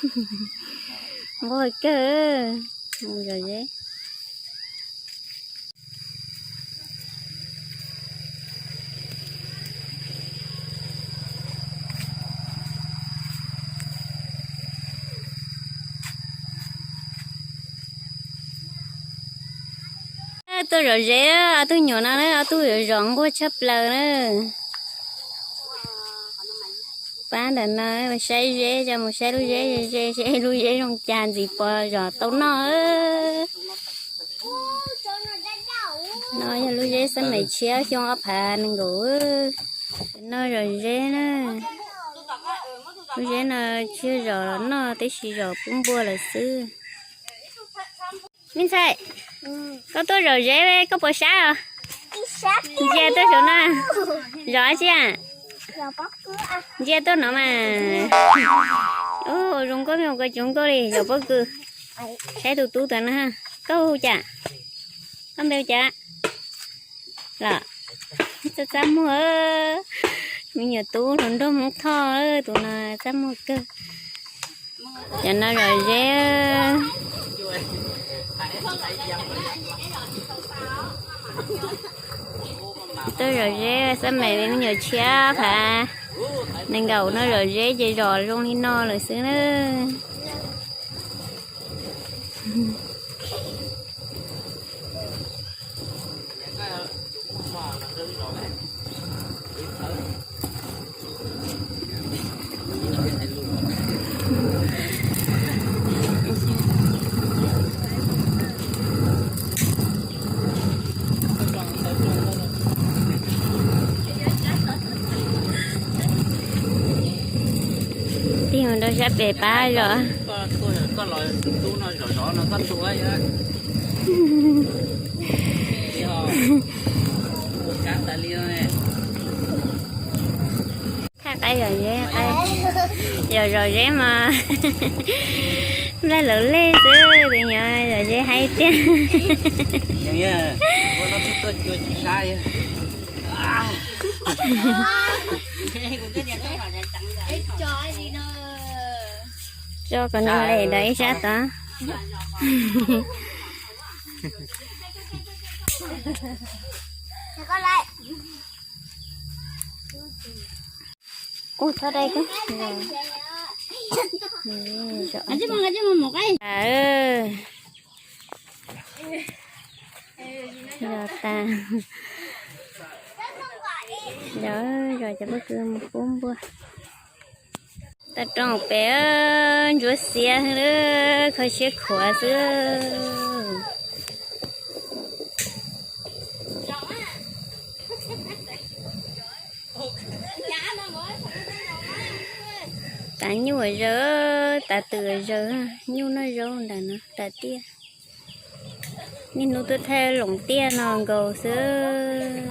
Nquag kawg, mus zom zeb. Tuaj zom zeb, ob tug nyuam no na, ob tug zom nquag tshaj plaws na. Pab ntawm no saib zeb, coj mus saib lub zeb ze ze seb lub zeb zoo cas ntxiv pos zom tau noj. No yog lub zeb xab maim tshiab xyoo ob phav nees nkaum. No zom zeb na. Lub zeb no tsis yog zom noj tib si, zom pub npua lawm xwb. Me ntxhais, koj tuaj zom zeb koj puas sab os? Ntsia tuaj saum no. Zom dab tsi a? Ntsia tuaj no mas. Zoo nkauj me ua koj coob nkauj li, zom pob kws. Saib tus tub ntawm no, koj hu cas? Koj npe hu cas los? Txaj txaj muag, me nyuam tub hluas nraug Hmoob Thoj, tus no txaj muag kawg. Cov no zom zeb. Tuaj zom zeb xab maim me nyuam tshiab phav nees nkaum no zom zeb ces zom zoo li no lawm xwb na. Tig mus rau sab pem pab zom. Thaj qaib zom zeb, yog zom zeb mas nplaj laus lej xwb, tus nyuam zom zeb haib tiag. Tso kom nws lem rau ib sab tod. Ub, thaub dai kawg. Zom tas, zom, zom cov pob kws mus pub npua. Tag roob pem ntsuab xiab xwb, kho siab khuav xwb. Tav nyuj zawg, tav twm zawg, nyuj noj zaub ntawm no tas tiaj. Niaj hnub tuaj thaij loos tiaj no nkaus xwb.